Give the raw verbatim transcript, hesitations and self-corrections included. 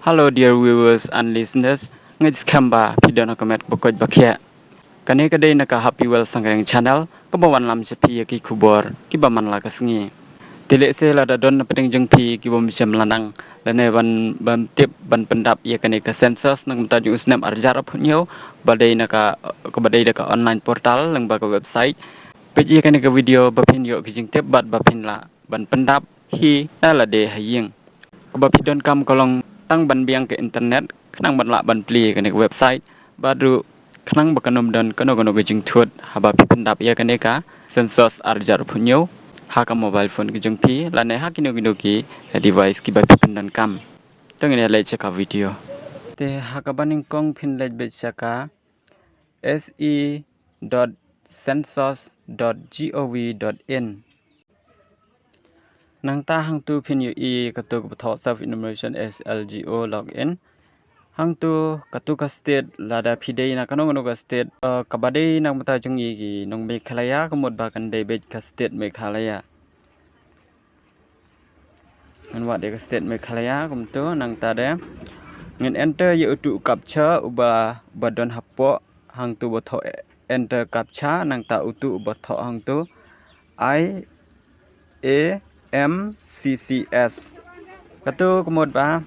Hello dear viewers and listeners, nga ngeit skhem ba phi don ha ka met ba koit ba khiah. Kane ka dei na ka Happy World Sangriang Channel, kaba wanlam sha phi ïa ki khubor kiba man la ka sngi. Te lehse lada don na pdeng jong phi kiba ym shym la nang lane ban, ban tip ban pyndap ïa kane ka census na ka bynta jong u snem arhajar arphew hynñiew, ba dei na ka, kaba dei da ka online portal lyngba ka website. Peit ïa kane ka video ba phin ïoh ki jingtip bad ba phin lah ban pyndap hi na lade ha ïing. Kaba phi donkam ka long tang ban biang ka internet khnang ban lah ban plie ïa kane ka website, bad ruh khnang ba kan ym don kano kano ka jingthut haba phi pyndap ïa kane ka census arhajar arphew hynñiew ha ka mobile phone ka jong phi lane ha kino kino ki device kiba phi pyndonkam. To ngin ïa leit sha ka video. Te ha kaba nyngkong phin leit beit sha ka S E dot census dot gov dot in. Nangta hangtu phin ïohi katu kaba thoh Self Enumeration S L G O login. Hangtu katu ka state, lada phi dei na kano kano ka state, eh, kaba dei na ka bynta jong ngi ki nong Meghalaya, ka mut ba kan dei beit ka state Meghalaya. Ngan wad ïa ka state Meghalaya kumtu, nangta de ngin enter ïa utu u captcha uba, uba don hapoh, hangtu ba thoh enter captcha, nangta utu uba thoh hangtu I A M C C S. Katu ka mut ba